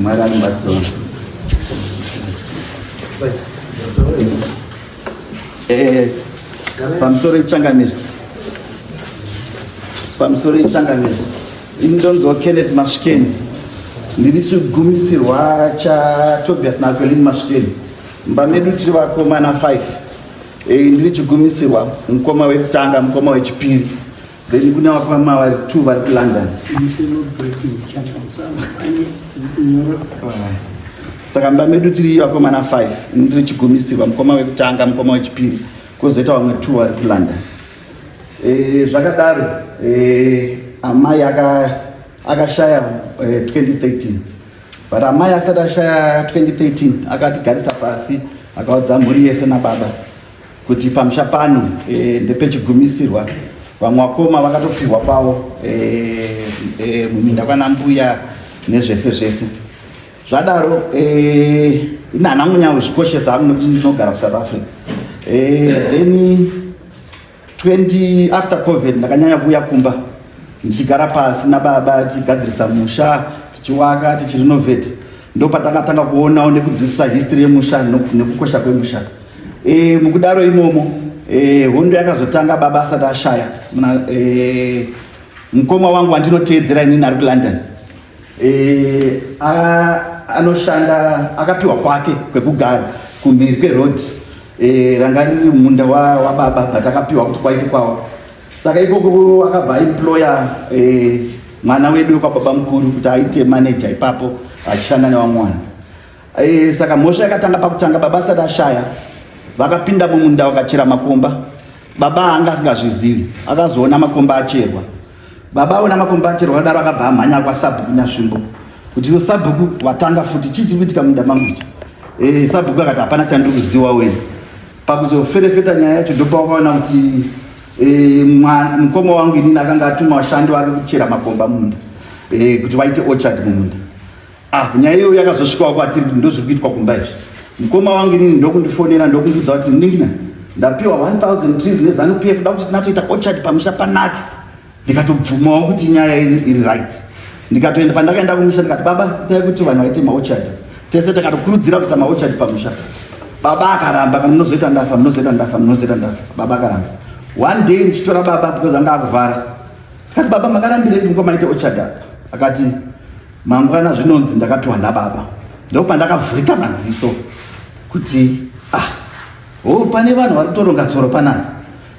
Mwari anobatsira. Eh, pamusoro ichangamire, pamusoro ichangamire. Ini ndonzwa Kenneth Masvikeni, ndiri chigumisirwa chaTobias naAqueline Masvikeni. Mumba medu tiri vakomana 5. Eh, ndiri chigumisirwa, mukoma wekutanga, mukoma wechipiri, then kune vakoma vari 2 vari kuLondon. Saka mumba medu tiri vakomana 5. Ini ndiri chigumisirwa, mukoma wekutanga, mukoma wechipiri, kwozoita vamwe 2 vari kuLondon. Zvakadaro, amai akashaya 2013, but amai asati ashaya 2013 akatigarisa pasi, akaudza mhuri yese nababa kuti pamusha pano ndepechigumisirwa. Vamwe vakoma vakatopihwa kwavo muminda kwana mbuya nezvese zvese. Zvadaro, ini hana munyanya kuzvikoshesa hangu nekuti ndinogara kuSouth Africa. Then 20 after COVID ndakanyanya kuuya kumba, ndichigara pasi nababa, tichigadzirisa musha, tichiwaka, tichirenovate. Ndo patakatanga kuonawo nekunzwisisa history yemusha nekukosha kwemusha. Mukudaro imomo, hondo yakazotanga baba asati ashaya. Muna mukoma wangu wandinoteedzera inini ari kuLondon, anoshanda, akapiwa kwake kwekugara kumhiri kweroad. Ranga riri munda wababa but akapiwa kuti kwaite kwavo. Saka ikoko akabva aemploya mwana wedu wekwababa mukuru kuti aite manager ipapo, achishanda nevamwe vanhu. Saka mhosva yakatanga pakutanga baba asati ashaya. Vakapinda mumunda, vakachera makomba. Baba anga asingazvizivi, akazoona makomba acherwa. Baba aona makomba acherwa adaro, akabva amhanya kwasabhuku Nyasvimbo kuti, "Iwe sabhuku, watanga futi, chii chiri kuitika munda mangu ichi?" Sabhuku akati, "Hapana chandiri kuziva weni." Pakuzoferefeta nyaya yacho, ndopawakaona kuti mukoma wangu inini akanga atuma vashandi vake kuchera makomba mumunda, kuti vaite orchard mumunda. Ah, nyaya iyoyo yakazosvikawo kwatiri kuti ndozviri kuitwa kumba izvi. Mukoma wangu inini ndokundifonera, ndokundiudza kuti, "Ningina, ndapiwa 1000 trees neZANU PF, da kuti tinatoita orchard pamusha panake." Ndikatobvumawo kuti nyaya iri right. Ndikatoenda, pandakaenda kumusha ndikati, "Baba, itai kuti vanhu vaite maorchard." Tese takatokurudzira kuita maorchard pamusha. Baba akaramba, "Kana munozoita ndafa, munozoita ndafa, munozoita ndafa." Baba akaramba. One day ndichitora baba, because anga akuvhara, tikati, "Baba, makarambirei mukoma aite orchard apa?" Akati, "Mangwana zvinonzi ndakapiwa nababa." Ndopandakavhurika maziso kuti, ah, o pane vanhu vari kutoronga tsoro panapa.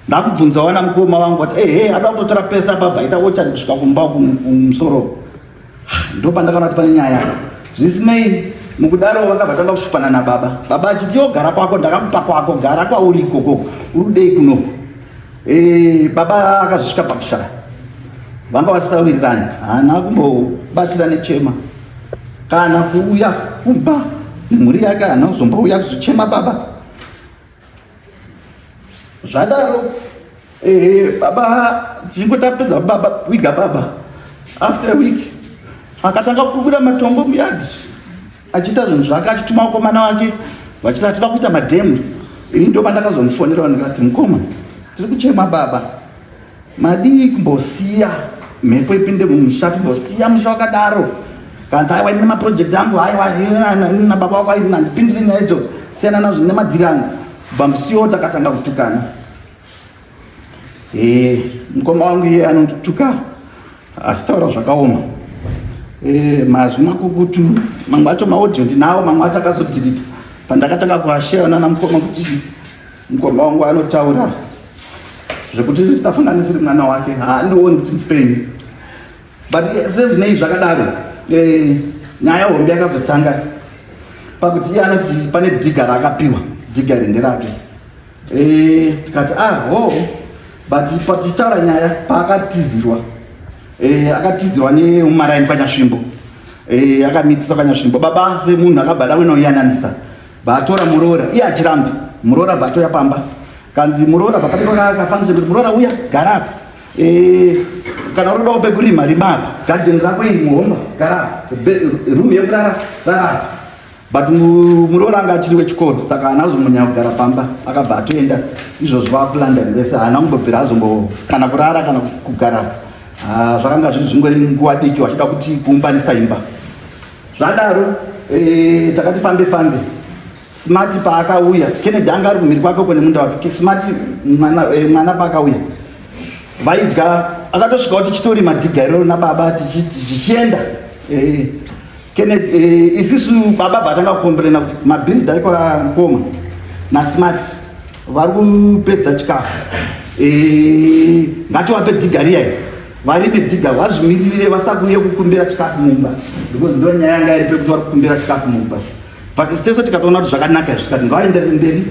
Ndakubvunzawo namukoma wangu kuti, "Ehe, ada kutotora pesa baba aita orchard kusvika kumba kumusoro." Ndopandakaona kuti pane nyaya. Zvisinei, mukudaro vakabva tanga kusvipana nababa, baba achiti, "Yo, gara kwako, ndakakupa kwako, gara kwauri ikoko, uri kudei kunoku?" Baba akazosvika pakushaya, vanga vasisawirirani. Haana kumbobatsira nechema kana kuuya kumba nemhuri yake, haana kuzombouya kuzochema baba. Zvadaro, baba tichingotapedza baba wiga baba, after a week akatanga kukwira matombo muyard, achiita zvinhu zvake, achituma vakomana vake vachiti atoda kuita madhemu. Ini ndo pandakazomufonera, ndikati, "Mukoma, tiri kuchema baba, madii kumbosiya mhepo ipinde mumusha, timbosiya musha wakadaro?" Kanzi, "Aiwa, ine maproject angu, aiwa, nababa wako handipindiri nyaya idzodzo, siyana nazvo nemadhiri angu." Kubva musiwo takatanga kutukana. Mukoma wangu iye anondituka achitaura zvakaoma, mazwi makukutu. Mamwe acho maaudio ndinawo, mamwe acho akazodhirita pandakatanga kuasheya nana mukoma kuti mukoma wangu anotaura zvekuti tafanira ndisiri mwana wake, haandioni kuti mupenyu. But sezvinei zvakadaro, nyaya hombe yakazotanga pakuti iye anoti pane digger raakapiwa, digger iri nderake. Tikati, "Ah, ho." But patichitaura nyaya, paakatizirwa, akatizirwa nemumaraini paNyasvimbo, akamitisa paNyasvimbo. Baba semunhu akabva ada kunoyananisa, vatora muroora, iye achiramba muroora, bvatoya pamba. Kanzi muroora pakati kafunction kuti, "Muroora, uya gara apa. Kana uri kudawo pekurima, rima apa, gadheni rako iri muhomba, gara apa, room yekurara, rara apa." But muroora anga achiri wechikoro, saka haana kuzomonyanya kugara pamba, akabva atoenda. Izvozvo vakuLondon vese, haana kumbobvira azombo kana kurara kana kugara. Ah, zvakanga zviri zvingori nguva diki vachida kuti kuumbanisa imba. Zvadaro takati fambe fambe. Smart paakauya, Kennedy anga ari kumhiri kwake uko nemunda wake. Smart mwana paakauya vaidya, akatosvikawo tichitorima dhiga iroro nababa tichienda. Kennedy, isisu baba vatanga kukomberena kuti mabhiridha ekwamukoma naSmart vari kupedza chikafu, ngativape dhiga riya varime dhiga, vazvimirire, vasakuuye kukumbira chikafu mumba, because ndo nyaya yanga iri pekuti vari kukumbira chikafu mumba. But tese tikatoona kuti zvakanaka izvi, tikati ngavaenderere mberi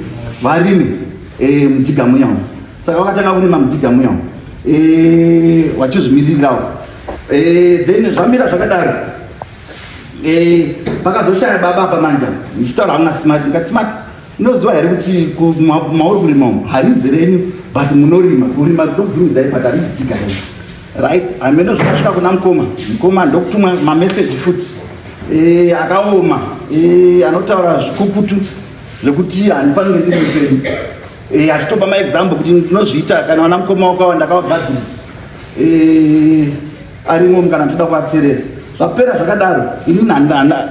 varime mudhiga muya umu. Saka vakatanga kurima mudhiga muya umu vachizvimiririrawo. Then zvamira zvakadaro, pakazoshaya baba apa manja ndichitaura hamuna Smart, ndikati, "Smart, unoziva here kuti mauri kurima umu harizi renyu, but munorima kurima ndokubvumidzai, but harizi dhiga renyu, right?" Hameno zvakasvika kuna mukoma. Mukoma ndokutumwa mameseji futi akaoma, anotaura zvikukutu zvekuti handifaniri ndiri mupenyu, achitopa maexample kuti ndinozviita kana vana mukoma wakawa ndakavagadzirisa. Arimo kana ndichida kuvateerera. Zvapera zvakadaro, inini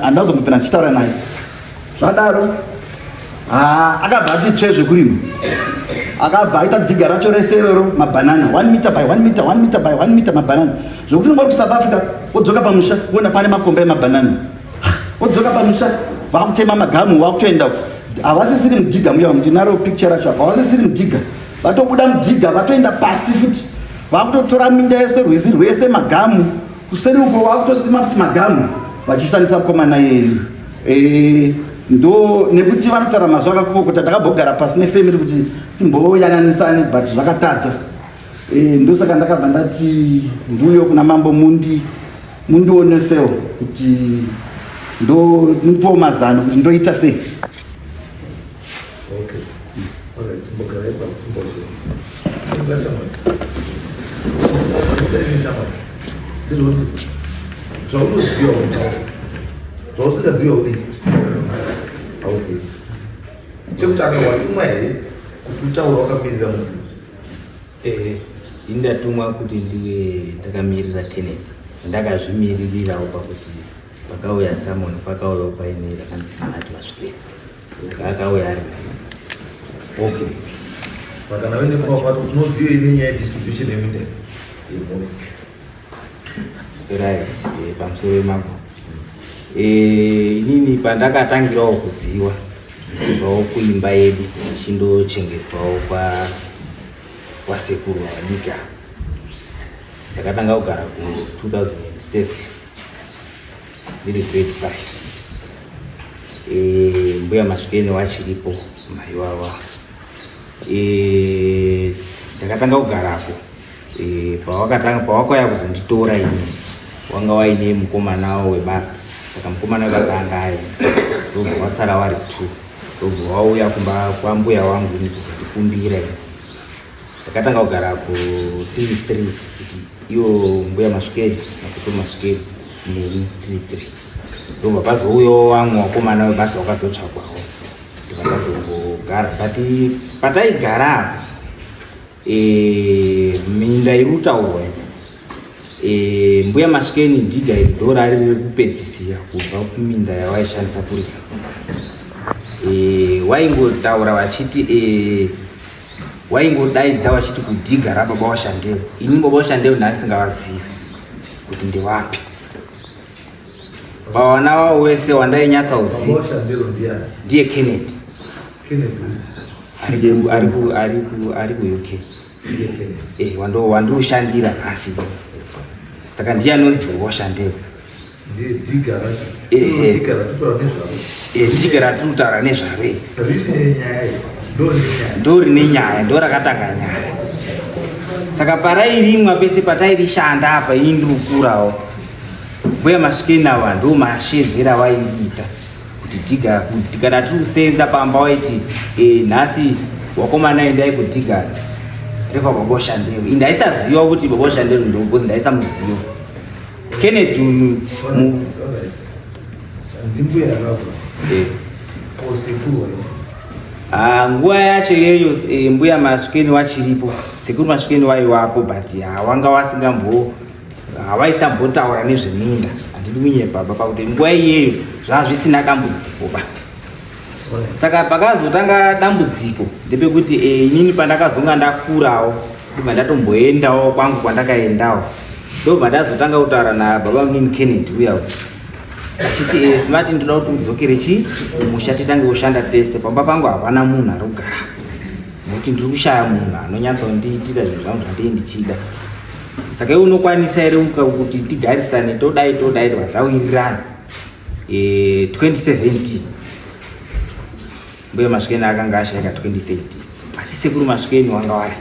handazombopera ndichitaura naye. Zvadaro akabva ati tsve zvekurima, akabva aita dhiga racho rese iroro mabhanana, 1 meter by 1 meter, 1 meter by 1 meter, mabhanana, zvokuti unenge uri kuSouth Africa, wodzoka pamusha kuona pane makomba emabhanana. Wodzoka pamusha vakutema magamu, vakutoenda, havasisiri mudhiga muya. Ndinaro picture racho apa. Havasisiri mudhiga, vatobuda mudhiga, vatoenda pasi futi, vakutotora minda yese, rwizi rwese, magamu kuseri uko, vakutosima futi magamu vachishandisa mukomana yedu. Ndo nekuti vanotaura mazuva akakokota. Takambogara pasi nefamily kuti timboyananisane, but zvakatadza. Ndosaka ndakabva ndati ndiuyo kuna mambo, mundi mundionesewo kuti ndo mundipowo mazano kuti ndoita sei. Okay. Alright, timbogarai pasi timbozwa. Shamwari. Shamwari. Ndizvoti zvaunoziva utaura. Zvausingaziva udii? Hauzivi. Chekutanga, watumwa here kuti utaura wakamirira munhu? Ehe, ini ndatumwa kuti ndive ndakamirira Kennedy. Ndakazvimiririrawo pakuti pakauya summon, pakauyawo paine rakanzi Smart vasvike, saka akauya ari naye. Okay. Saka nawe nemukawakati unoziva ine nyaya yedistribution yeminda yemhuri. Right, pamusoro wemambo, inini pandakatangirawo kuziva ndichibvawo kuimba yedu ndichindochengetwawo kwa kwasekuru vadiki ava, ndakatanga kugara ku 2007 ndiri grade 5. Mbuya Masvikeni wachiripo, mai wawa. Ndakatanga kugarako pawakatanga pawakauya kuzonditora ini, wanga waine mukomana webasa. Saka mukomana webasa anga aine, ndobva wasara wari two, ndobva wauya kumba kwambuya wangu ini kuzondikumbira. Ini ndakatanga kugara ku 3 3, kuti iwo mbuya Masvikeni nasekuru Masvikeni neni 3 3. Ndobva pazouyawo vamwe vakomana webasa wakazotsvakwawo, ndobva tazongogara. But pataigara apa, minda iri kutaurwa iyi, mbuya Masvikeni dhiga iri ndo rari rekupedzisira kubva kuminda yavaishandisa kurima. Waingotaura vachiti, waingodaidza vachiti kudhiga rababa washandeo. Ini baba washandeo ndandisingavazivi kuti ndewapi pavana vavo wese. Wandainyatsa uziva Baba Shandero ndiani? Ndiye Kennedy. Kennedy Bruce. Ari ku UK. Ndiye Kennedy. Wandiri kushandira nhasi, saka ndiye anonzi baba washandeo. Ndiye dhiga racho. Ehe. Dhiga ratitaura nezvaro. Dhiga ratiri kutaura nezvaro iri. Rine nyaya iyi. Ndo rine nyaya. Ndo rine nyaya, ndo rakatanga nyaya. Saka parairimwa pese patairishanda apa, ini ndiri kukurawo, mbuya Masvikeni ava ndo mashedzera vaiita kuti dhiga, kuti kana tiri kusenza pamba waiti, "Nhasi wakomana endai kudhiga rekwababa Shandero." Ini ndaisaziva kuti baba Shandero ndo, because ndaisamuziva Kennedy uyu Alright. Ndimbuya yakabva. Osekuru waiti. Ah, nguva yacho iyeyo, mbuya Masvikeni wachiripo, sekuru Masvikeni waiwapo, but hawanga wasingambo, hawaisambotaura nezveminda. Handidi kunyepa ba pakuti nguva iyeyo zvava zvisina dambudziko ba. Saka pakazotanga dambudziko ndepekuti eh, inini pandakazonga ndakurawo ndobva ndatomboendawo kwangu kwandakaendawo ndobva ndazotanga kutaura nababa munini Kennedy uya uya achiti eh, Smart ndinoda kuti udzokere chi kumusha titange kushanda tese pamba pangu hapana munhu ari kugara nekuti ndiri kushaya munhu anonyatsondiitira zvinhu zvangu zvandii ndichida saka iwe unokwanisa here kuti tigarisane todai todai tobva tawirirana 2017 mbuya Masvikeni akanga ashaika 2013 asi sekuru Masvikeni wanga wari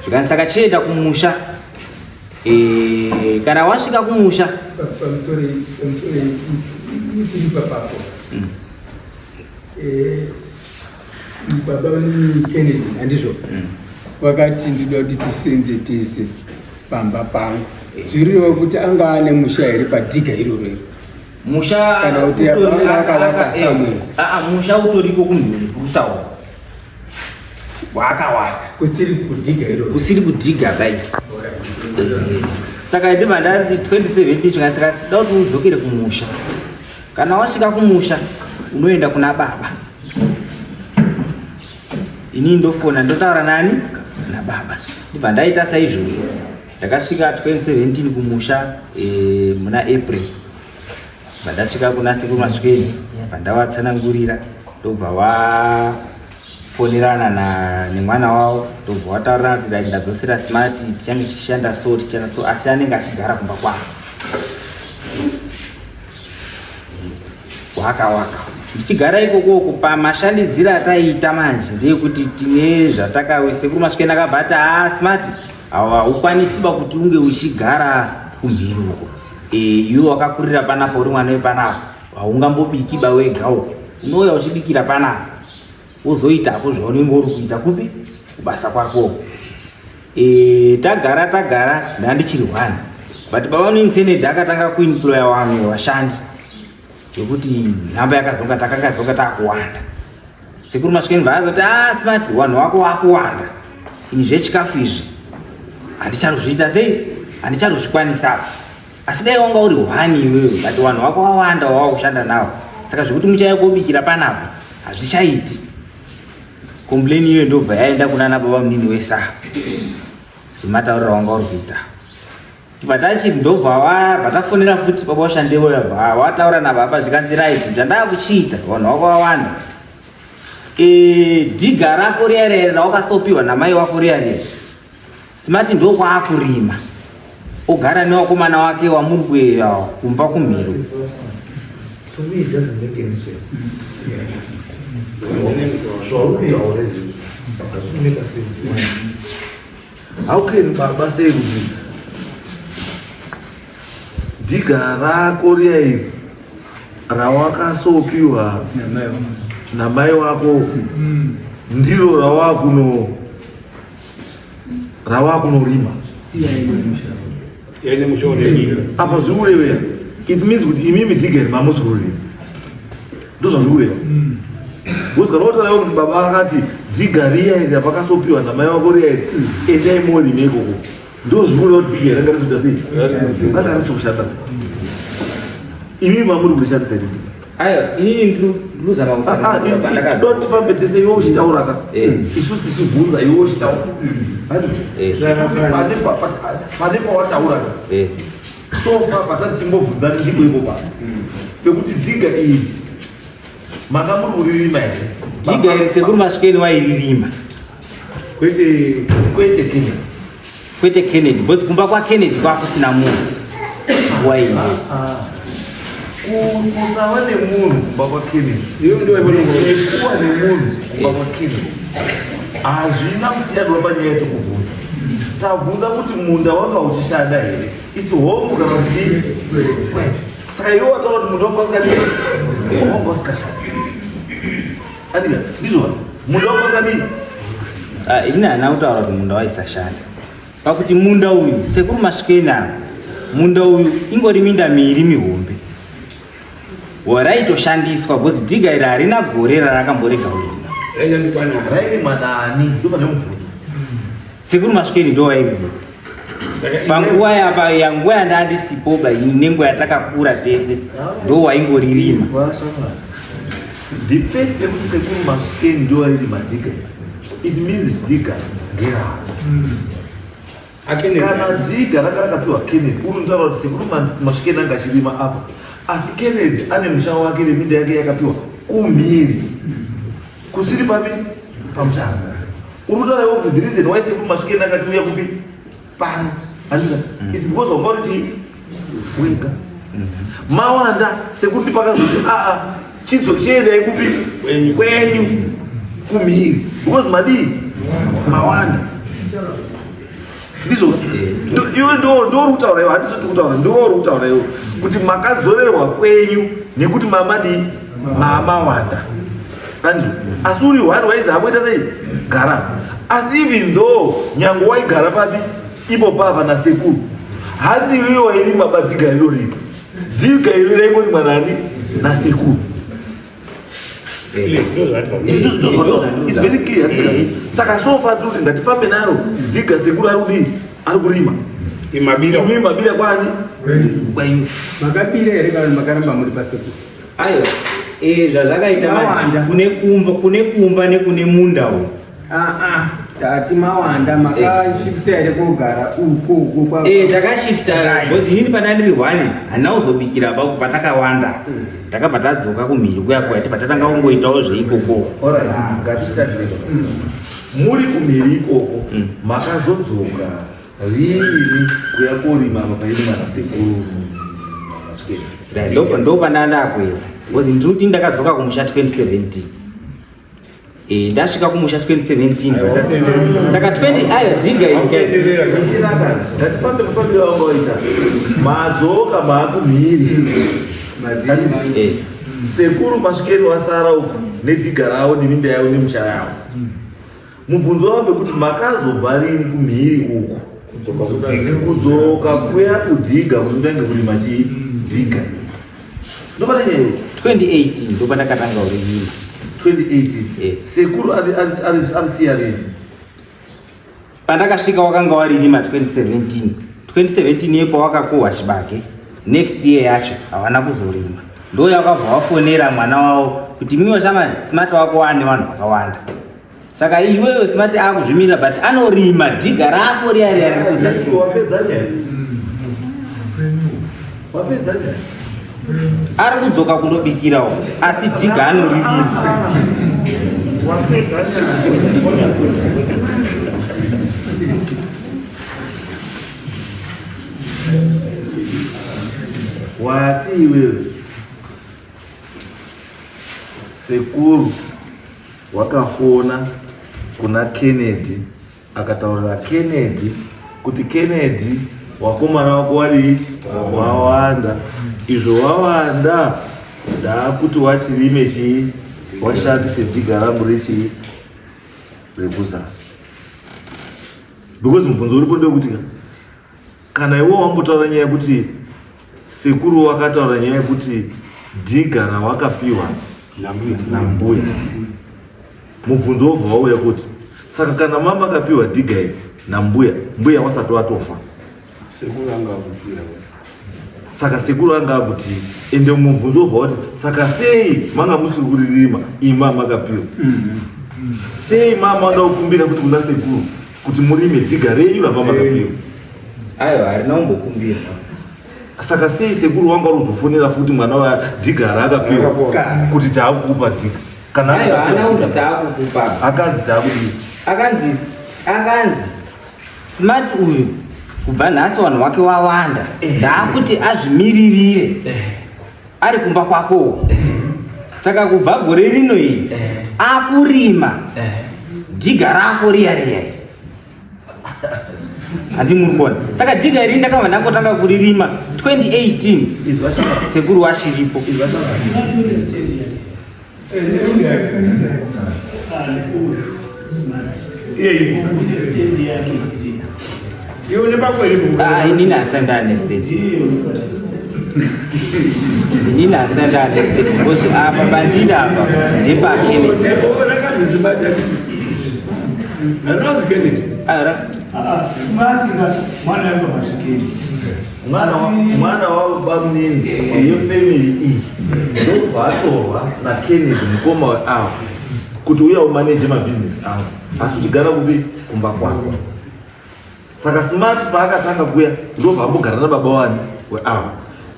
zvikanzi saka chienda kumusha e, kana wasvika kumusha eh, baba Kennedy handizvo vakati ndinoda kuti tisenze tese pamba pangu zvirireva kuti anga ane musha here padhiga iroro iro musha Kana kuti anga akavaka somewhere. Musha utoriko kumhiri kutaura wakawaka kusiri kudhiga iroro kusiri kudhiga bai saka ndibva ndanzi 2017 chikati saka da kuti udzokere kumusha kana wasvika kumusha unoenda kuna baba inini ndofona ndotaura nani nababa ndibva ndaita saizvozvo ndakasvika 2017 kumusha e, muna April bva ndasvika kuna sekuru Masvikeni bva ndavatsanangurira ndobva wafonerana nemwana wavo ndobva wataurirana kuti dai ndadzosera Smart tichange tichishanda so tichishanda so asi anenge achigara kumba kwavo waka waka ndichigara ikokoko pamashandidziro ataiita manje ndeyekuti tine zvatakawe sekuru Masvikeni akabva ati haa Smart haukwanisiba kuti unge uchigara kumhiri uko iwe wakakurira panapa uri mwana wepanapa haungambobiki ba wega uko unouya uchibikira panapa wozoitako zvaunenge uri kuita kupi kubasa kwako tagara tagara ndandichiri one but baba nini Kennedy akatanga kuemploya vamwe vashandi yekuti nhamba yakazonga takangazonga takuwanda sekuru Masvikeni vaazoti ah Smart vanhu wako wakuwanda ini zvechikafu izvi handicharozviita sei handicharozvikwanisa asi dai wanga uri one iwewe but vanhu wako wawanda wava kushanda nawo saka zvekuti muchaya kobikira panapa hazvichaiti complain iyoyo ndobva yaenda kunana baba munini wesa sematauriro wanga uri kuita batachi ndobva batafonera futi baba washandewo wataura nababa zvikanzi right zvandakuchiita vanhu wako wawanda dhiga rako riya riya rawakasopiwa namai wako riya riya Smart ndokwaakurima ogara newakomana wake wamuri kueya kumba kumhiro To me, it doesn't make any sense. Zvauri kutaura izvozvo hazvina make sense. How can baba say kuti dhiga rako riya iri rawakasopiwa namai wako ndiro rawakuno rawakunorima apa zviri kurevera it means kuti imimi dhiga iri mamusi kurima ndozvazviri kureva because kana wataura kuti baba akati dhiga riya iri rapakasopiwa namai wako riya iri endai morime ikoko ndozviri kureva kuti dhiga ranga risuita sei ranga risi kushanda imimi mamuri kurishandisa iri dhiga ayo inini ndiri kuzama kutsanangura pandakabva. tinoda tifambe tese iwe uchitaura ka isu tichibvunza iwe uchitaura pane pawataura ka so far patati timbobvunzani ndipo ipo pa pekuti dhiga iri manga muri kuririma here dhiga iri sekuru Masvikeni wairirima kwete kwete Kennedy kwete Kennedy because kumba kwaKennedy kwakusina munhu nguva iyo kusava nemunhu kumba kwaKennedy nekuva nemunhu kumba kwaKennedy hazvina musiyano panyaya yetikubvunza tabvunza kuti munda wanga uchishanda here isi hongu kana kuti kwete saka iwe wataura kuti munda wanga usingadii wanga usikashandi andika ndizvo munda wanga usingadii Ini handina kutaura kuti munda waisashanda pakuti munda uyu sekuru Masvikeni ava munda uyu ingori minda miiri mihombe raitoshandiswa because dhiga iri harina gore rarakamborega kurima rairimwa nani ndo pane mubvunzo sekuru Masvikeni ndo vairima. Panguva yapa yanguva yandandisipoba ini nenguva yatakakura tese ndo waingoririma. The fact yekuti sekuru Masvikeni ndo vairima dhiga it means dhiga ngeravo. Kana dhiga ranga rakapiwa Kennedy, unotaura kuti sekuru Masvikeni anga achirima apa, asi Kennedy ane musha wake neminda yake yakapiwa kumhiri kusiri papi pamusha. Unotaura iwe kuti the reason why sekuru Masvikeni akati uya kupi pano handika is because wanga uri chii wega mawanda sekuti pakazoti aa chizo chiendai kupi kwenyu kumhiri because madii mawanda ndizvo iwe ndouri kutaura iwe handisi tiri kutaura ndouri kutaura iwe kuti makadzorerwa kwenyu nekuti mamadii mamawanda andizvo asi uri one waizi hakuita sei gara asi even though nyange waigara papi ipo pava nasekuru handi iwe wairima badhiga iro ripi dhiga iro raingorimwa nani nasekuru. It's very clear. Saka so far tiri kuti ngatifambe naro dhiga sekuru ari kudii ari kurima imabira mabira kwani kwenyu. Makabira here kana makaramba muri pasekuru? Aiwa, zvazvakaita manje Mawanda. kune kumba, kune kumba nekune munda uyu. Ah, tati mawanda makashifta here kogara uko uko kwa Takashifta because inini pandandiri one handina kuzobikira patakawanda. Takabva tadzoka kumhiri kuya kuya tibva tatanga kungoitawo zveikoko. Alright, ngatitangire. Muri kumhiri ikoko makazodzoka rini kuya korima apa pairima nasekuru Masvikeni? Ndo pandanda kuenda because ndiri kuti ndakadzoka kumusha 2017. Ndasvika kumusha 2017 saka 20 ayo dhiga iri kai. Ngatifambe mafambiro awanga waita. Madzoka maakumhiri. Sekuru Masvikeni wasara uku nedhiga ravo neminda yavo nemusha yavo. Mubvunzo wavo ndekuti makazobva rini kumhiri uku kudzoka kuya kudhiga kuti mutange kurima chii dhiga iyi. Ndopane nyaya iyi. 2018 ndopandakatanga kurima. 2018. Sekuru arisiya rini? Pandakasvika wakanga waririma 2017. 2017 yepo wakakohwa chibage. Next year yacho havana kuzorima. Ndo yakabva wafonera mwana wavo kuti miwa shamani Smart wako wane vanhu vakawanda. Saka iwewe Smart akuzvimira but anorima dhiga rako riya riya riri kuzasi. Wapedza nyaya. Wapedza nyaya. Ari kudzoka kundobikirawo asi dhiga anoririma. Wapedza nyaya. Wati iwewe sekuru wakafona kuna Kennedy akataurira Kennedy kuti Kennedy wakomana wako wadii wawanda izvo wawanda ndaakuti wachirime chii washandise dhiga rangu rechii rekuzasi because mubvunzo uripo ndewekuti kana iwe wambotaura nyaya yekuti sekuru wakataura nyaya yekuti dhiga rawakapiwa nambuya mubvunzo wobva wauya kuti saka kana mama akapiwa dhiga iri nambuya mbuya wasati watofa sekuru anga akuti saka sekuru anga akuti ende mubvunzo wobva wati saka sei manga musiri kuririma ima makapiwa sei mama vada kukumbira futi kuna sekuru kuti murime dhiga renyu ramama makapiwa? Aiwa, harina kumbokumbirwa. Saka sei sekuru wanga uzofonera futi mwana wa dhiga raakapiwa kuti taakukupa dhiga kana Aiwa, haana akapiwa kuti dhiga? taakukupa. Akanzi taakudii? Akanzi Smart uyu kubva nhasi vanhu vake wawanda ndaakuti azvimiririre ari kumba kwako. Saka kubva gore rino iri akurima dhiga rako riya riya iri. Handi muri kuona. Saka dhiga iri ndakabva ndangotanga kuririma 2018 sekuru washiripo. Inini handisati ndaane stage. Inini handisati ndaane stage because apa pandiri apa ndepaKennedy. Smart nga mwana yako masvikeni. Mwana wabamnini iyo family iyi ndobva atorwa naKennedy mukoma weavo kuti uya umaneje mabhizinesi avo asi uchigara kupi kumba kwako. Saka Smart paakatanga kuya ndobva ambogara nababa wani weavo.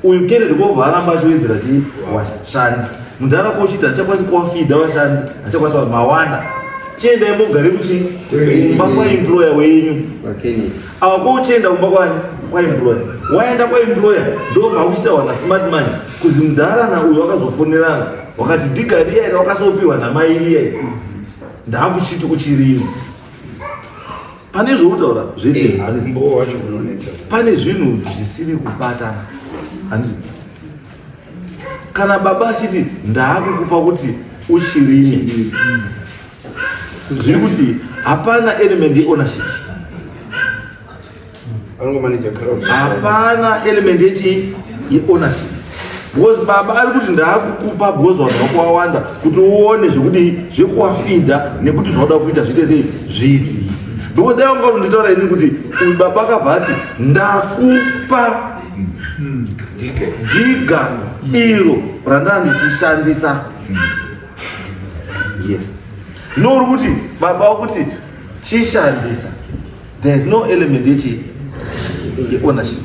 Uyu Kennedy kobva aramba achiwedzera chii washandi. Mudhara kochiti hachakwanisi kuwafidha vashandi, hachakwanisi mawanda. Chiendai mugare kuchi kumba kwaemployer wenyu. Awa kochienda kumba kwani kwaemployer. Waenda kwaemployer ndobva kuchita wana smart money. Kuzi mudhara na uyu wakazofonerana wakati dhiga riya iri wakasopiwa namai riya iri. Ndakuchiti uchirima. Pane zvoutaura zvese. Mbowo wacho unonetsa. Pane zvinhu zvisiri kubatana. Handiti kana baba achiti ndaakukupa kuti uchirime zviri kuti hapana element yeownership, Anongomaneja crowd. Hapana element yechi yeownership because baba ari kuti ndaakukupa because vanhu vako wawanda kuti uone zvekudii zvekuwafidha nekuti zvauda kuita zviite sei zviite because dai wanga unditaura inini kuti uyu baba akabva ati ndakupa dhiga iro randaa ndichishandisa. Yes, no, uri kuti baba wakuti chishandisa, there is no element yechi yeownership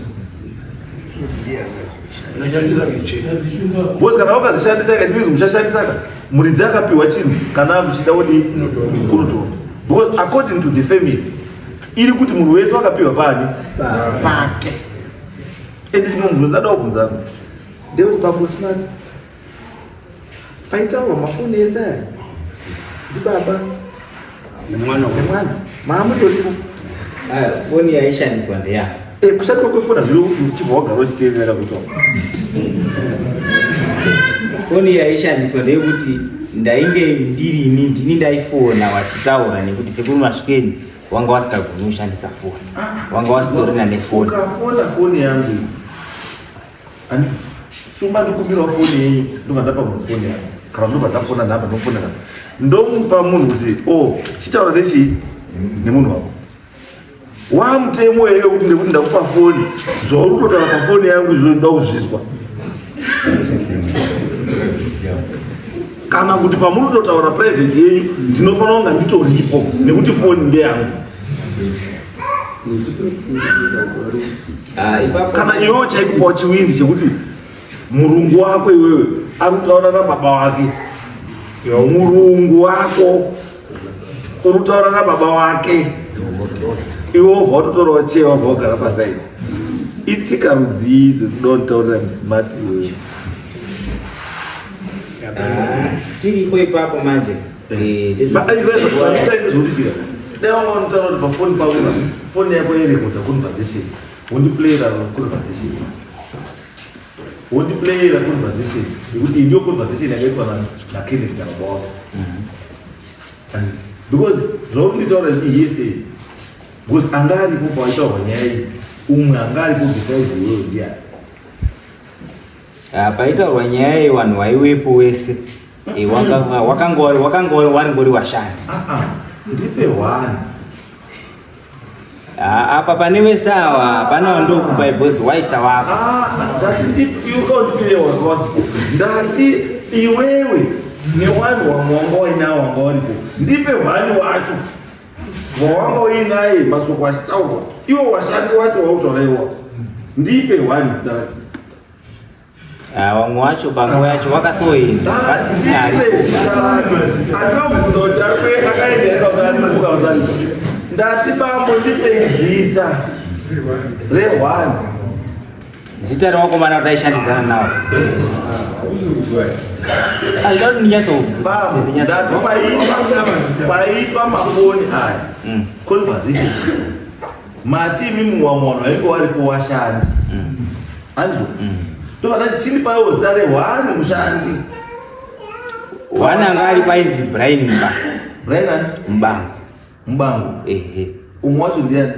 because kana wakazishandisa ikati muchashandisa ka muridzi akapiwa chinhu kana akuchida wodii kunotora because according to the family iri kuti munhu wese wakapiwa pani pake. Ende chimwe munhu ndada kubvunza ndekuti bambo Smart paitaurwa mafoni ese aya ndibaba Nemwana. Nemwana maamutoripo. Foni yaishandiswa ndeya Kushandiswa kwefoni hazviri kuti uchibva wagara uchiteerera kutaura. Foni yaishandiswa ndeyekuti ndainge ndirini, ndini ndaifona wachitaura nekuti sekuru Masvikeni wanga wasingagoni kushandisa foni, wanga wasitorina nefoni. Ukafona foni yangu, handiti Shumba, ndikumbirawo foni yenyu, ndobva ndapa munhu foni yangu kana ndobva ndafona nhamba ndofonera ndomupa munhu kuti o chitaura nechii nemunhu wako wamutemo here wekuti nekuti ndakupa foni zvauri kutotaura pafoni yangu izvo ndoda kuzvizwa kana kuti pamuri kutotaura private yenyu ndinofanira kunga nditoripo nekuti foni ndeyangu. Ah, ipapo Kana iwewe chaikupawo chiwindi chekuti murungu wako iwewe ari kutaura nababa wake, murungu wako uri kutaura nababa wake, iwe wobva watotorawo chewa wabva wagara pasaidi, itsika rudzii idzo tinoda kunditaurira muSmart iwewe? Tiripo ipapo manje. Dai wanga unotaura kuti pafoni pako foni yako irekodha conversation, wondiplayera conversation, wondiplayera conversation yekuti iyi ndiyo conversation yakaitwa naKennedy nababa wako, because zvauri kunditaura iyese because anga aripo pawaitaurwa nyaya iyi, umwe anga aripo besides iwewe ndiani? Ah, paitaurwa nyaya iyi vanhu vaiwepo wese. Wakanga waringori washandi. Ah, ah, ndipe one. Ah, apa pane wese awa hapana wandokupai because waisa wako. Ah, ndati iwe wakawasipo, ndati iwewe newanhu wamwe wanga wainawo wanga waripo, ndipe hwani wacho wawanga uinaye masoko achitaurwa, iwo washandi wacho wautaura iwa, ndipe hwani zita rake. Ah, vamwe wacho panguva yacho wakasoenda vasisina aripo. Andinobvunza kuti akaenda here. Ndati bambo ndipei zita rehwani. Zita rewakomana kuti aishandidzana nawo azvida kuti ndinyatso Bambo, ndati paitwa mafoni aya conversation, mati imimi wamwe vanhu vainge varipo washandi, handizvo? Ndobva ndati chindipaiwo zita rehwani mushandi. Wana anga ari painzi Brian Mbango. Brian ani? Mbango. Mubango? Ehe. Umwe wacho ndiani?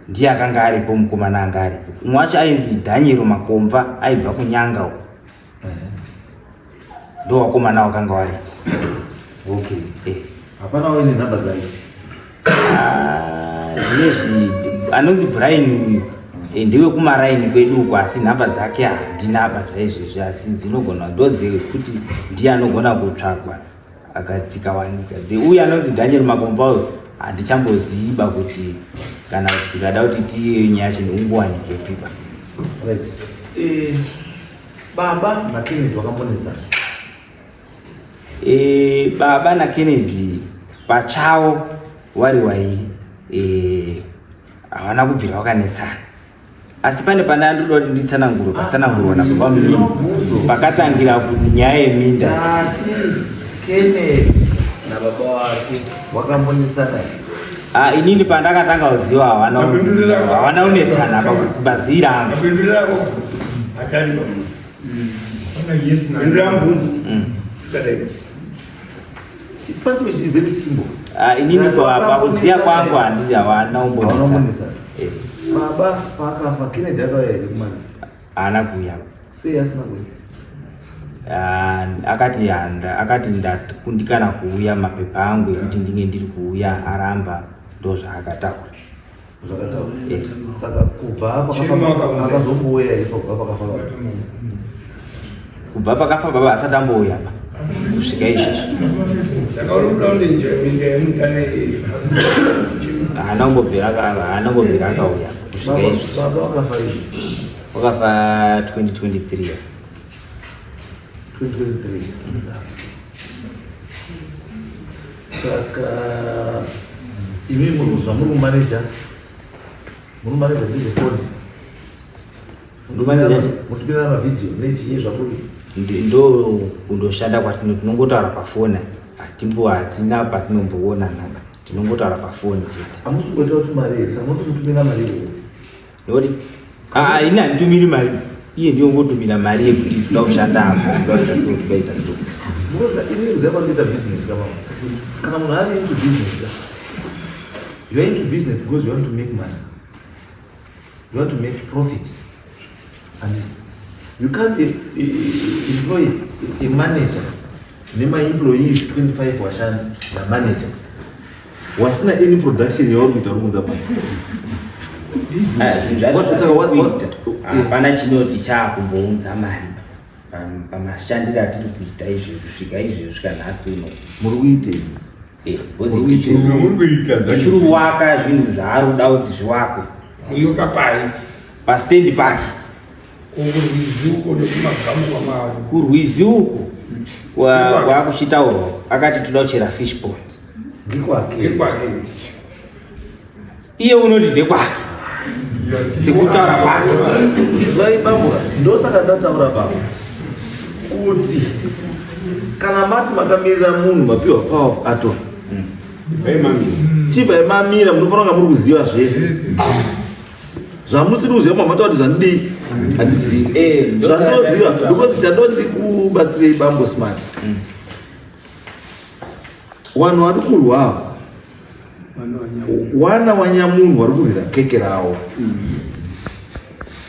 Ndiye akanga aripo, mukomana anga aripo. Umwe wacho ainzi Daniel Makomva, aibva kuNyanga uko. Ndo wakomana wakanga waripo. Okay, hapana waine nhamba dzake? Ah, Zvinezvi anonzi Brian uyu eh, ndewekumaraini kwedu uko asi nhamba dzake handinaba zvaizvezvi asi dzinogona ndodzekuti ndiye anogona kutsvagwa akadzikawanika dzeuyu anonzi Daniel Makomba uyu handichamboziva kuti kana tikada kuti tiye nyaya chinhu ungowanikepi pa Right. Eh, baba naKennedy vakambonetsana. E, baba naKennedy pachavo wari wairi e, havana kubvira vakanetsana asi pane pane andinoda kuti nditsanangurwe patsanangurwa nababa munini pakatangira nyaya yeminda Tati Kennedy nababa wake wakambonetsana here? Ah, inini pandakatanga kuziva havana havana kunetsana pabazira angu Mapinduriro hatari pamunhu. Pindura mubvunzo. Sikadai. Pane chimwe chiri very simple. Ah, inini pakuziva kwangu handizi havana Havana kumbonetsana kumbonetsana. Eh, Baba paakafa Kennedy akauya here kumana? haana kuuya Sei asina kuuya? Ah, akati handa akati ndakundikana kuuya mapepa angu ekuti ndinge ndiri kuuya aramba ndozvaakataura Zvakataura. Eh. Saka kubva Chirimo pakafa akaunza. akazombouya here kubva pakafa baba? kubva pakafa baba asati ambouya pa kusvika izvezvi Saka uri kuda kunenja minda yemudhara iyi. haana kumbobvira haana kumbobvira akauya kusvika Baba izvezvi baba wakafa rini? wakafa 2023 2023. Saka imi muri zvamuri kumaneja muri kumaneja ndezvefoni Ndikumaneja? mutipinda mavhidhiyo nechii zvamuri Ndo kundoshanda kwatino tinongotaura pafoni hatimbo hatina patinomboonana tinongotaura pafoni chete hamusi kungoita kuti mari here saka munoti mutumira mari here nekuti aa ini handitumiri mari iye ndiyo ngotumira mari yekuti tinoda kushanda apo tinoda kuita so tinoda kuita so because ini kuziva kwandinoita business kama kana munhu ari into business ka you are into business because you want to make money you want to make profit and you can't employ a manager nemaemployees 25 washandi namanager wasina any production yauri kuita uri kunza pano Ah, zvinhu zvacho What- saka what- what- kuita hapana chinoti chaakumbounza mari pamashandiro atiri kuita izvi kusvika izvi kusvika nhasi uno muri kuitei Eh, because Muri kuitei? Muri kuita tichiri kuwaka zvinhu zvaari kuda kuti zviwakwe Muyoka pai. pastendi pake Kurwizi uko nekumagamu kwamari. kurwizi uku kwakuchitaurwa akati toda kuchera fish pond ndikwake Ndekwake. iye unoti ndekwake sekutaura kwake izwai bambo ndosaka ndataura baba kuti kana mati makamirira munhu mapiwa power of attorney Ibvai mamira. chibvai mamira munofanira kunga muri kuziva zvese zvamusiri kuziva mamata kuti zvandidii handizivi Eh, ndosaka zvandoziva ndataura. because chandoti kubatsirei bambo smart vanhu vari kurwa ava wana wanyamunhu vari kurwira keke ravo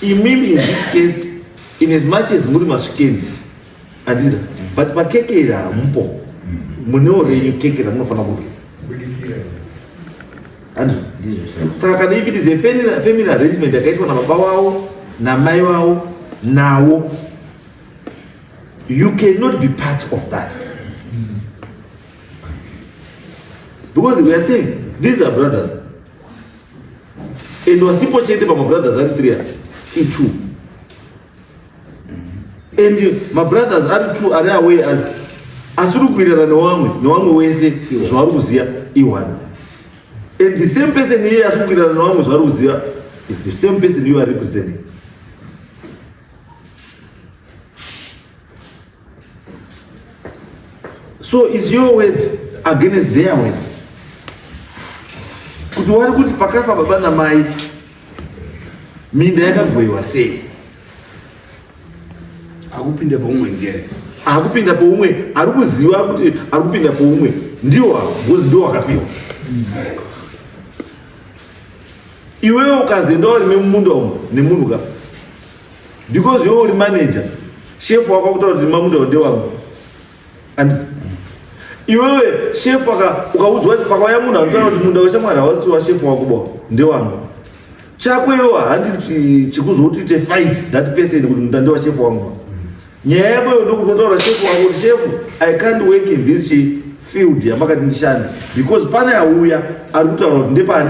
imimi in this case in as much as muri masvikeni andida but pakeke iri hamupo munewo renyu keke ramunofanira kurwira andizvo saka kana if it is a family arrangement yakaitwa nababa wavo namai vavo nawo you cannot be part of that because we are saying these are brothers and wasipo chete pamabrothers ari three ti two and mabrothers ari two ari away ari asiri kuwirirana newamwe newamwe wese zvavari kuziva i-one and the same person iye asiri kuwirirana newamwe zvavari kuziva is the same person you are representing so is your word against their word kuti wari kuti pakafa baba namai minda yakagoyiwa sei Akupinda paumwe ndiye. akupinda poumwe ari kuziva kuti ari kupinda poumwe ndiwo because ndiwo wakapiwa iwewe ukazoenda urime mumunda umu nemunhu ka because iwewe uri manager shefu wako akutaura kuti mamunda ndewangu and Iwewe shefu aka ukaudzwa kuti pakauya munhu anotaura kuti munda weshamwari hawasi washefu wako bo ndewangu. Chako iwewe handi chikuzoti uite fight that person kuti munda ndewashefu wangu. Nyaya yako iyo ndokutotaura shefu wako kuti shefu I can't work in this field yamakati ndishande because pane auya ari kutaura kuti ndepani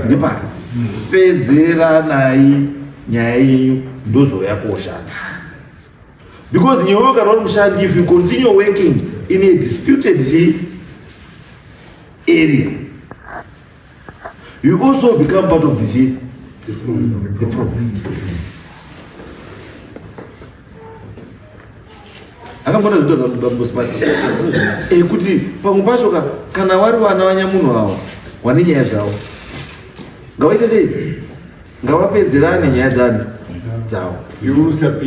ndepani. Pedzeranai nyaya yenyu ndozouya koshanda. Because iwewe kana uri mushandi if you continue working in a disputed area you also become part of the, the problem. Akambona zvito zvabambosmart ekuti pamwe pacho ka kana wari vana vanyamunhu ava wane nyaya dzavo ngawaite sei ngavapedzerane nyaya dzani dzavo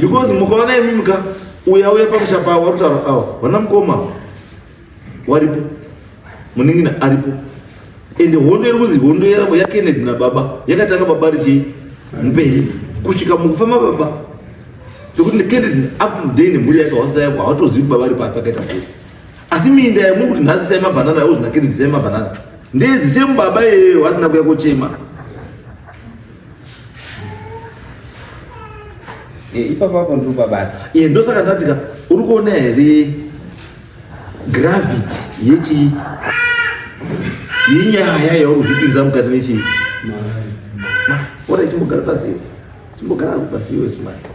because mukaona imi muka uya uya pamusha pavo warutaura avo vana mukoma waripo munin'ina aripo ende hondo iri kunzi hondo yakennedy nababa yakatanga baba richii mupenyu kusvika mukufa mababa zvekuti kennedy up to today nemhuri yake hawasayako hawatozivi baba ari papi akaita sei asi minda yamuri kuti nhasi sai mabhanana yauzi nakennedy sai mabhanana ndedzi semubaba iyeyo vasina kuya kochema eh, ipapo apo ndiri kubabata iye ndosaka ndatika uri kuona here gravity yechii yenyaya yauri kuzvipinza mukati mechii ora chimbogara pasi iwe chimbogara ako pasi iwe smart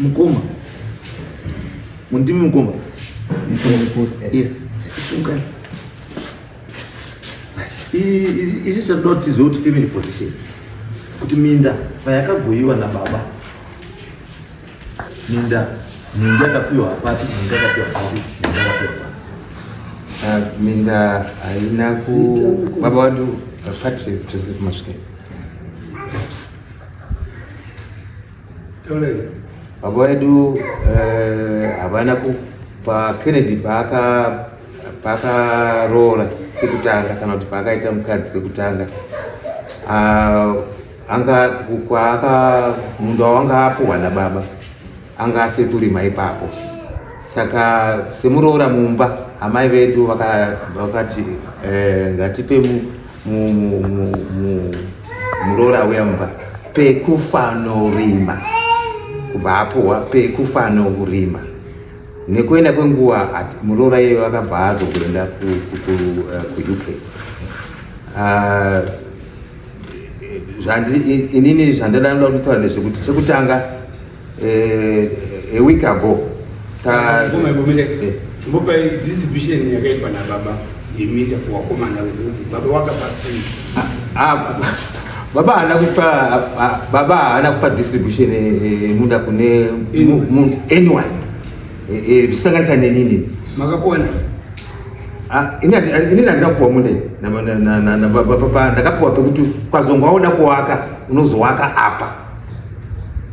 mukoma mundimi mukoma yes sungai isi chatoda kuti tizive kuti family position kuti minda payakagoyiwa nababa minda minda yakapiwa papi minda yakapiwa papi minda yakapiwa papi ah, minda haina ku baba wadu uh, Patrick Joseph Masvike baba wedu eh, havana kupa Kennedy paaka paakaroora kekutanga kana kuti paakaita mukadzi kekutanga ah, anga kwaaka munda wanga apuhwa nababa anga asiri kurima ipapo saka semuroora mumba amai vedu vakati eh, ngatipe muroora uya mumba pekufanorima kubva apuhwa pekufanokurima nekuenda kwenguva muroora iyeyo akabva azokuenda kuuk eh, ah, inini zvandada ndoda kutaura ndezvekuti chekutanga eh, a week ago eh. chimbopai distribution yakaitwa nababa yeminda kuvakomana vese baba wakapa sei ah, ah, baba haana kupa ah, baba haana kupa distribution yemunda eh, kune anyone zvisanganisa nenini makapuwa Ah, ini handina kupuwa munda nababa ndakapuwa pekuti ukazonga waoda kuwaka unozowaka apa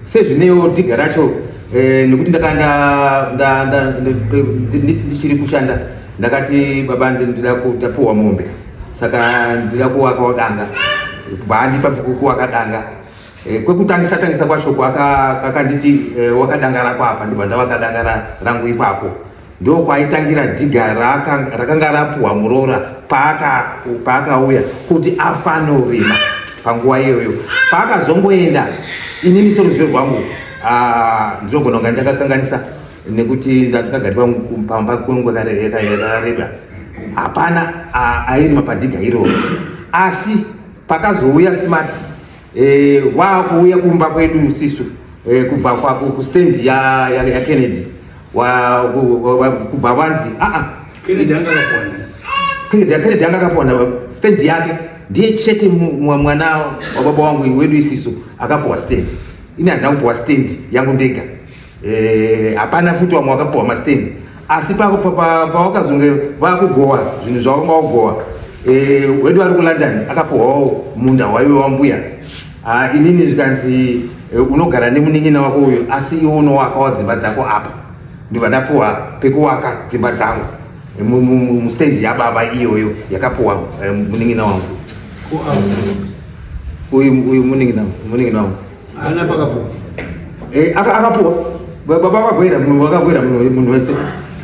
sezvinewo dhiga racho eh, nekuti ndakanda ndichiri kushanda ndakati baba ndida ndapuwa mombe saka ndida kuwakawo danga kubva andipa kuwaka danga eh, kwekutangisa tangisa kwacho kwakanditi eh, wakadanga rako apa ndibva ndawaka danga rangu ipapo Ndokwaitangira dhiga rakanga rapuhwa muroora paakauya kuti afanorima panguva iyoyo. Paakazongoenda, inini seruzivo rwangu ah, ndinogona kunga ndakakanganisa nekuti ndandisingagari pamba kwenguva yakareba, hapana airima padhiga iroro. Asi pakazouya Smart eh, waakuuya kumba kwedu sisu eh, kubva kustand yaKennedy kubva vanzi aa ah, ah. Kennedy anga akapuwana Kennedy anga akapuwana stand yake ndiye chete mwana wababa wangu wedu isisu akapuwa stand ini handina kupuwa stand yangu ndega eh, hapana futi wamwe wakapuwa mastand asi pawakazonge vakugowa zvinhu zvawanga wagowa eh, wedu ari kulondon akapuwawo munda waiwe wambuya ah, inini zvikanzi eh, unogara nemunin'ina wako uyu asi iwe unowakawo dzimba dzako apa ndibva ndapuwa pekuwaka dzimba dzangu eh, mustendi yababa iyoyo yakapuwa eh, munin'ina wangu uyu uyu munin'ina munin'ina wangu haana pakapuwa akapuwa baba vakagwera munhu vakagwera munhu wese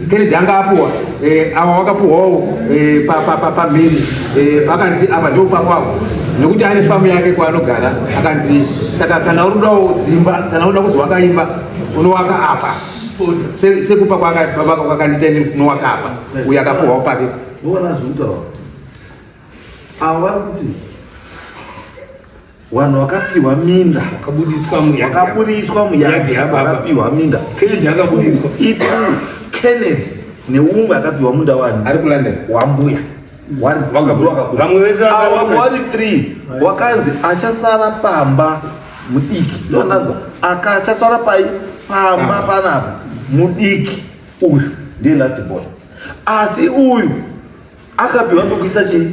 Kennedy anga apuwa eh, awa wakapuwawo eh, pamhiri eh, pakanzi apa ndo papapo nekuti ane famu yake kwaanogara akanzi saka kana uri kudawo dzimba kana uda kuzowaka imba unowaka apa sekupa baba kwakandiita ini unowaka apa uyo akapuwawo pake. Ava vari kuti vanhu vakapiwa minda Vakabudiswa muyadhi vakapiwa minda. Kennedy akabudiswa. Itu Kennedy neumwe akapiwa munda wani ari kuLondon wambuya. Vamwe vese vamwe vari 3 wakanzi achasara pamba mudiki. Ndonazwa akachasara pai pamba panapa mudiki uyu ndiye last born. Asi uyu akapiwa pekuisa chii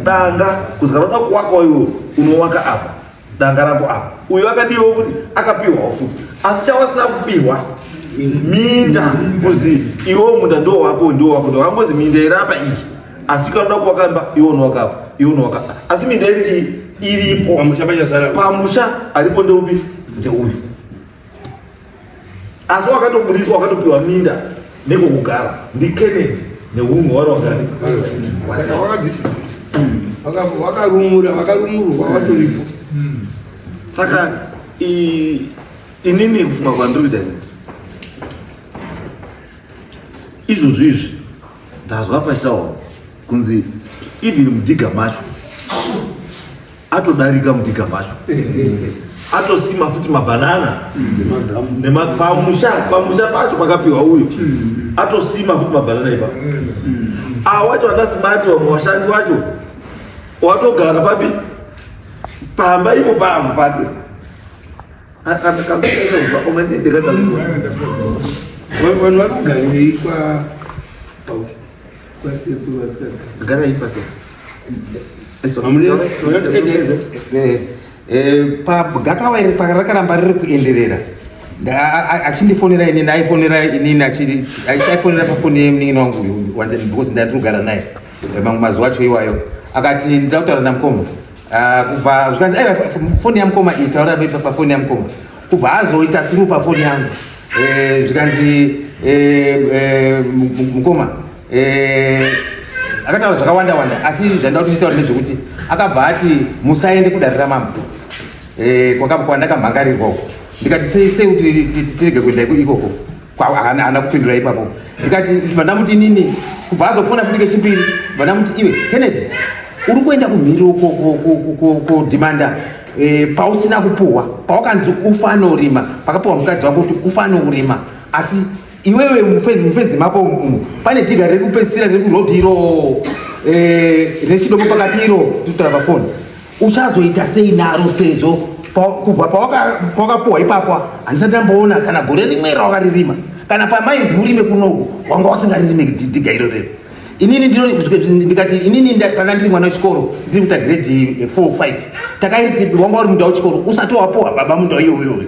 danga kuzi kana uda kuwaka iwe unowaka apa danga rako apa. Uyu akadiwa futi akapiwawo futi, asi chawasina kupiwa minda kuzi iwo munda ndo wako ndo wako ndo wakambozi minda iri apa iyi, asi kana uda kuwaka imba iwe unowaka apa iwe unowaka apa, asi minda iri chii iripo pamusha pachasara pamusha aripo ndeupi ndeuyu, asi wakatobudiswa wakatopiwa minda nekokugara ndiKennedy neumwe wari wagari. Saka wakarumura vakarumurwa vatoripo. Saka inini kufunga kwandiri kuita ini izvozvo izvi ndazwa pachitaurwa kunzi even mudhiga macho atodarika mudhiga macho atosima futi mabhanana pamusha pacho pakapiwa uyu atosima futi mabhanana ipapo. Awa wacho anasimati vamwe vashandi vacho watogara papi pamba ipo pamwe pake. Vanhu vari kugarirei kwasekuru vasikagara? Garai pasi. Pagakava iri rakaramba riri kuenderera, achindifonera inini, aifonera inini aifonera pafoni yemunin'ina wangu uyu because ndandiri kugara naye mamwe mazuva acho iwayo. Akati ndida kutaura namukoma. Kubva zvikanzi aiwa, foni yamukoma iyi, taura pafoni yamukoma. Kubva azoita through pafoni yangu, zvikanzi mukoma akataura zvakawanda wanda, asi zvandida kuti nditaure ndezvekuti akabva ati musaende kudare ramambo kwandakamhangarirwa uko. Ndikati sei sei kuti tirege kuenda ikoko? Haana kupindura ipapo. Ndikati bva ndamuti inini, kubva azofona futi kechipiri, bva ndamuti iwe Kennedy uri kuenda kumhiri uko kodhimanda pausina kupuhwa, pawakanzi ufanorima, pakapuhwa mukadzi wako kuti ufanourima, asi iwewe mufenzi mako umu pane dhiga riri kupedzisira riri kurodhi iro rechidombo pakati iro tinotaura pafoni, uchazoita sei naro sezvo kubva pawakapuhwa ipapo handisati ndamboona kana gore rimwe rawakaririma, kana pamainzi murime kunoku wanga wasingaririme dhiga iro rero. Inini ndikati inini pana ndiri mwana wechikoro ndiri kuita grade 4 5 takaiti wanga uri munda wechikoro usati wapuhwa baba munda iyoyo,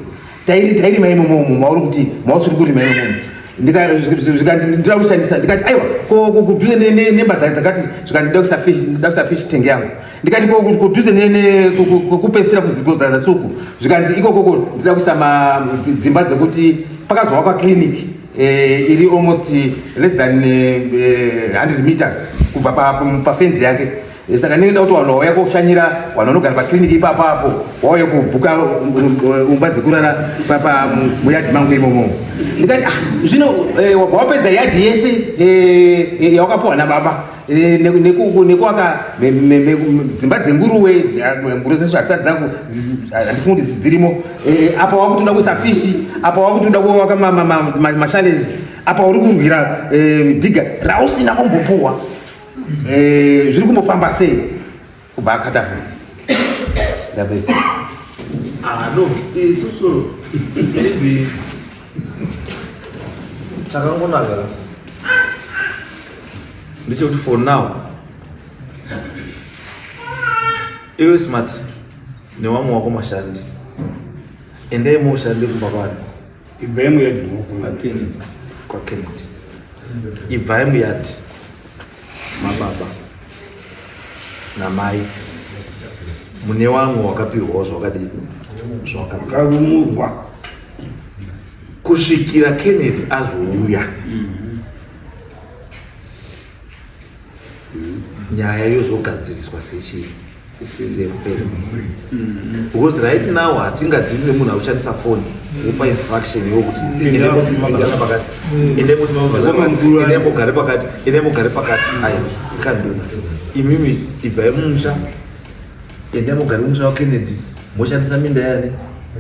tairima imomomo mauri kuti mausiri kurima imomomo. Zvikanzi ndinoda kushandisa. Ndikati aiwa, kudhuze nemba dzakati, zvikanzi ndida kuisa fish tank yangu. Ndikati kudhuze kwekupedzisira kuzigodzadzasuku, zvikanzi ikokoko ndida kuisa dzimba dzekuti pakazovakwa clinic iri almost less than 100 meters kubva pafenzi yake. Saka ndinoda kuti vanhu vauya koshanyira vanhu vanogara paclinic ipapo apo vauye kubhuka umba dzekurara muyadhi mangu imomo. Ndikati ah, zvino wabva wapedza yadhi yese yawakapuwa nababa nekuaka dzimba dzenguruwe, nguruwe dzese hadzisati dzangu, handifungi kuti dzirimo. Apa wakuti uda kuisa fishi, apa wakuti uda kuvaka machalets, apa uri kurwira dhiga rausina kumbopuwa, zviri kumbofamba sei? Kubva akata ndapedza. Ah, no, isusu maybe chakangonaka ndechekuti for now iwe Smart newamwe wako mashandi endai moshande kumba kwani. Ibvai muyadhi kwaKennedy, ibvai muyadhi mababa namai mune wamwe wakapiwawo zvakadii zvawakapiwa Wakarumurwa kusvikira Kennedy azouya. Nyaya yozogadziriswa sechii? Sefamily. Because right now hatingadhiri nemunhu akushandisa foni wopa instruction yokuti endai mosima mabhanana pakati, endai mosima mabhanana, endai mogare pakati, endai mogare pakati. Aya ikanduna imimi ibvai mumusha, endai mugare mumusha waKennedy, moshandisa minda yani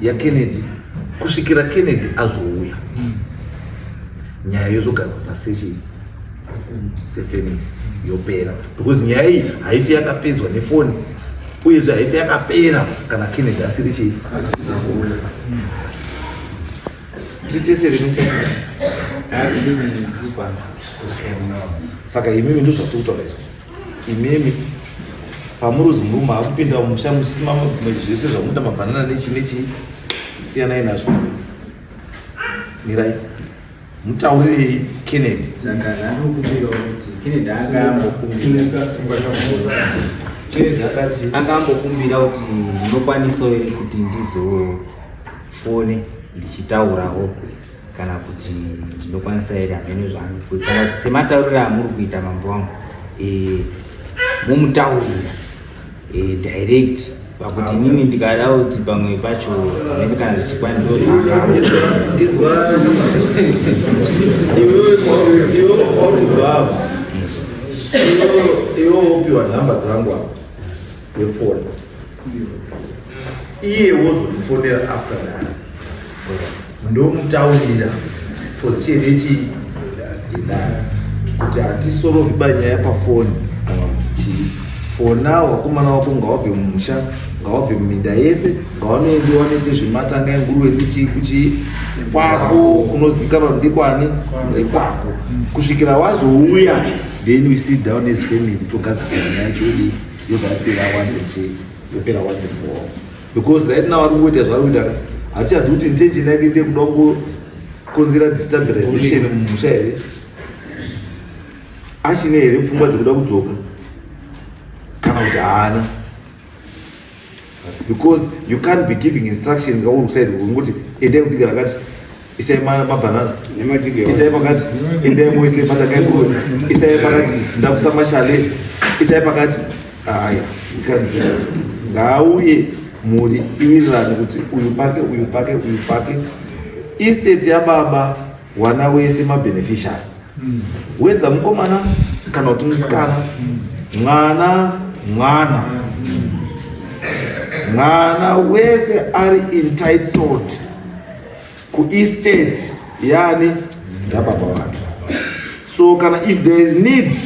yaKennedy kusvikira Kennedy azouya. Nyaya yozogarwa pasechi sefamily yopera, because nyaya iyi haifi yakapedzwa nefoni, uyezve haifi yakapera kana Kennedy asiri chii. Titesere, Mr. Smith. Saka imimi ndo zvatiri kutaura izvo. Imimi pamuruzi murume akupinda mumusha muchisima zvese zvamuda, mabhanana nechii nechii, siyanai nazvo, mirai mutaurirei Kennedy. Saka zvanokumbirawo kuti Kennedy anga Kennedy akati ambokumbira kuti ndinokwanisawo here kuti ndizofone ndichitaurawo, kana kuti ndinokwanisa here hamene zvangu, kana kuti sematauriro amuri kuita mambo wangu, mumutaurira direct, pakuti inini ndikada kuti pamwe pacho hamene kana zvichikwani. Izwa, iwewe wauri kubva iwe wopiwa nhamba dzangu apa dzefoni, iye wozondifonera after that, ndomutaurira position yechii yedare, kuti hatisorovi banyaya pafoni kana kuti chii. For now vakomana vako ngawabve mumusha, ngawabve muminda yese, ngawanoende wanoite zvematanga enguruve nechii kuchii kwako kunozikanwa ndekwani, ndekwako, kusvikira wazouya. Then we sit down as family, togadzisa nyaya yacho yodii, yobva yapera once and chii, yopera once and for all. Because right now ari kungoita zvaari kuita, hatichazivi kuti intention yake ndeyekuda kungokonzera destabilization mumusha here, achine here pfungwa dzekuda kudzoka kana kuti haana. Because you can't be giving instructions kauri kuside kungoti endai kudiga rakati, isai mabhanana, itai pakati, endai moise matanga enguruve, isai pakati, ndakusa mashale, itai pakati. Aya, you can't say that. Ngauye mhuri iwirirane kuti uyu pake, uyu pake, uyu pake. Estate yababa, wana wese mabeneficiary, whether mukomana kana kuti musikana, mwana mwana mwana wese ari entitled kuestate yani yababa vake. So kana if there is need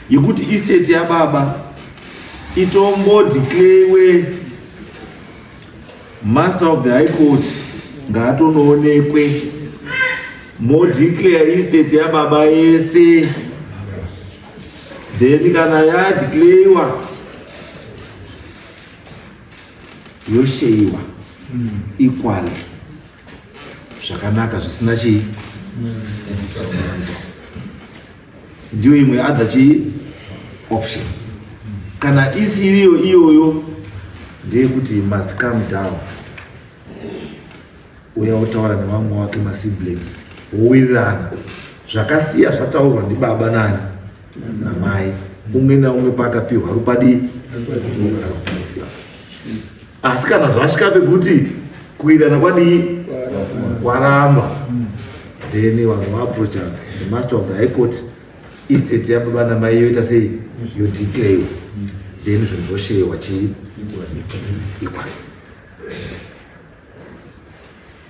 yekuti estate yababa itombodeclarewe, Master of the High Court ngaatonoonekwe, modeclare estate yababa yese. Then kana yadeclarewa, yosheyiwa equally zvakanaka, zvisina chii. Ndiyo imwe other chii option. Kana isiriyo iyoyo, ndeyekuti must come down, uya wotaura nevamwe wake masiblings, wowirirana zvakasiya zvataurwa ndibaba nani namai, umwe naumwe paakapiwa rupadii. Asi kana zvasvika pekuti kuwirirana kwadii kwaramba, then vanhu vaapproacha the Master of the High Court, estate yababa namai yoita sei, yodeclarewa, then zvinhu zvosheyiwa chii equally.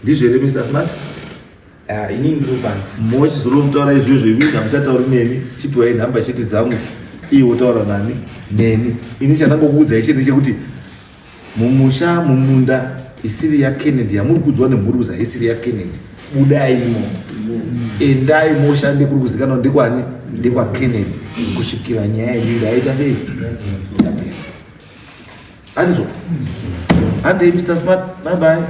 Ndizvo here, Mr Smart? Ah, inini ndiri pano. Mochizoromutaura izvozvo imi, hamuchatauri neni. Chipiwai nhamba chete dzangu, iye wotaura nani neni. Ini chandangokuudzai chete chekuti mumusha, mumunda isiri yaKennedy yamuri kuudzwa nemhuri kuzi haisiri yaKennedy, budaimo, endai moshande kuri kuzikanwa ndekwani, ndekwaKennedy, kusvikira nyaya yeminda yaita sei, yapera. Handizvo? Handei, Mr Smart, bye bye.